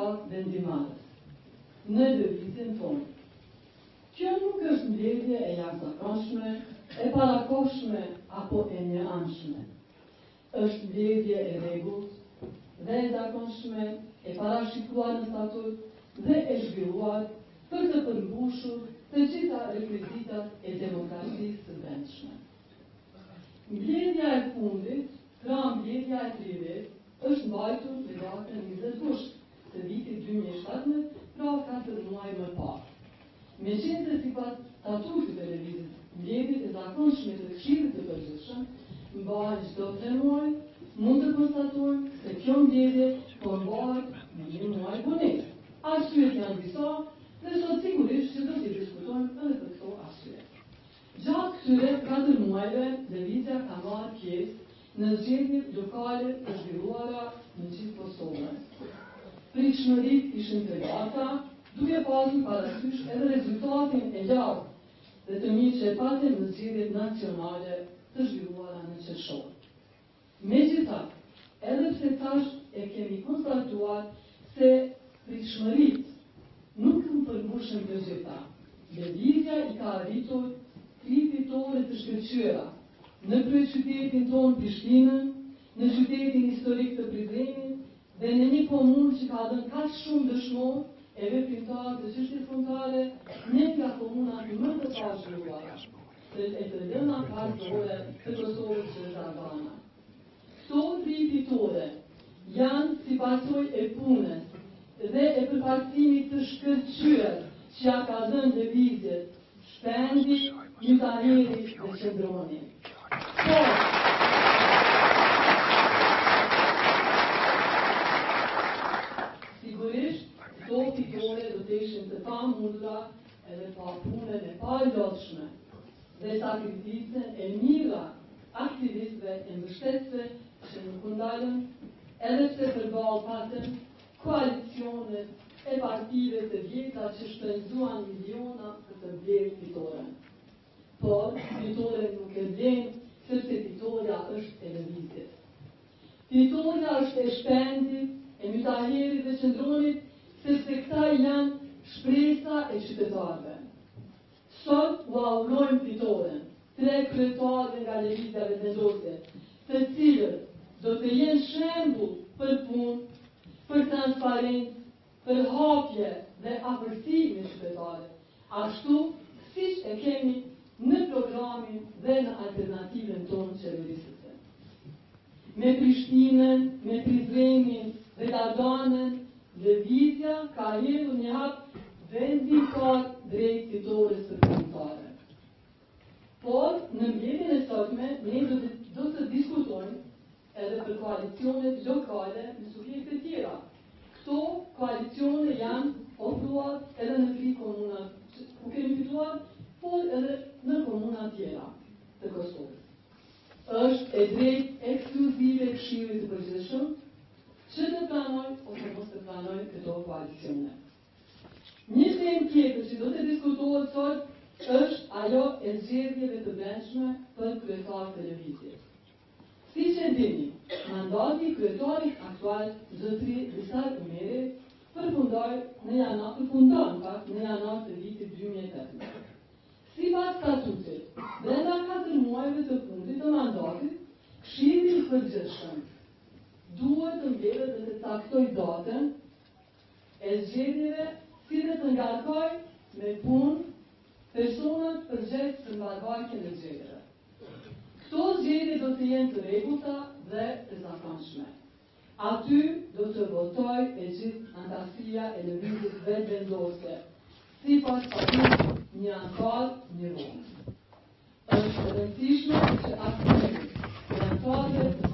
komitat vendimmarrës në lëvizjen tonë. Kjo nuk është mbledhje e jashtëzakonshme, e parakohshme apo e njëanshme. Është mbledhje e rregullt dhe e zakonshme, e parashikuar në statut dhe e zhvilluar për të përmbushur të gjitha rekuizitat e demokracisë së brendshme. Mbledhja e fundit, pra mbledhja e 30, është mbajtur në datën 20 gusht të vitit 2017, pra 4 muaj më parë. Meqenëse sipas statutit të lëvizjes, mbledhjet e zakonshme të Këshillit të Përgjithshëm mbahen çdo 3 muaj, mund të konstatojmë se kjo mbledhje po mbahet në një muaj vonesë. Arsyet janë disa dhe sot sigurisht që do t'i diskutojmë edhe për këto arsye. Gjatë këtyre 4 muajve, lëvizja ka marrë pjesë në zgjedhjet lokale të zhvilluara në gjithë Kosovën. Pritshmëritë ishin të larta, duke pasur parasysh edhe rezultatin e lartë dhe të mirë që e patëm në zgjedhjet nacionale të zhvilluara në qershor. Megjithatë, edhe pse tash e kemi konstatuar se pritshmëritë nuk u përmbushën të gjitha, lëvizja i ka arritur tri fitore të shkëlqyera në kryeqytetin tonë Prishtinën, në qytetin historik të Prizrenit dhe në një komunë që ka dhënë kaq shumë dëshmor e veprimtar të çështjes kombëtare, një nga komunat më të pazhvilluara të e të lëna pas dore të Kosovës që është Dardana. Këto tri fitore janë si pasojë e punës dhe e përparësimit të shkëlqyer që ja ka dhënë lëvizjes Shpendi, Mytaheri dhe Qëndroni. Por, sigurisht, këto fitore do të ishin të pamundura edhe pa punën e palodhshme dhe sakrificën e mijëra aktivistëve e mbështetësve që nuk u ndalën, edhe pse përballë patën koalicionet e partive të vjetra që shpenzuan miliona për të blerë fitoren. Por, fitoren nuk e blen, sepse fitorja është e lëvizjes. Fitorja është e Shpendit, e Mytaherit dhe Qëndronit, sepse këta janë shpresa e qytetarëve. Sot ua urojmë fitoren, tre kryetarëve nga Lëvizja Vetëvendosje, të cilët do të jenë shembull për punë, për transparencë, për hapje dhe afërsi me qytetarët, ashtu siç e kemi në programin dhe në alternativën tonë qeverisëse. Me Prishtinën, me Prizrenin dhe Dardanën, lëvizja ka hedhur një hap vendimtar drejt fitores përfundimtare. Por, në mbledhjen e sotme, ne do të, do të diskutojmë edhe për koalicionet lokale me subjekte tjera. Këto koalicione janë ofruar edhe në tri komunat ku kemi fituar, por edhe në komunat tjera të Kosovës. Është e drejtë ekskluzive e Këshillit të Përgjithshëm që të pranojë ose mos të pranojë këto koalicione. Një temë tjetër që do të diskutohet sot është ajo e zgjedhjeve të brendshme për kryetar të lëvizjes. Siç e dini, mandati i kryetarit aktual zotri Visar Ymeri përfundoi në janar, përfundon pak në janar të vitit 2018. Sipas statutit, brenda 4 muajve të fundit të mandatit, Këshilli i Përgjithshëm duhet të mbledhet dhe të caktojë datën e zgjedhjeve, si dhe të ngarkojë me punë personat përgjegjës për mbarëvajtjen e zgjedhjeve. Këto zgjedhje do të jenë të rregullta dhe të zakonshme. Aty do të votojë e gjithë anëtarësia e lëvizjes Vetëvendosje, sipas statutit një anëtar, një votë. Është e rëndësishme që aktivizmi i anëtarëve të.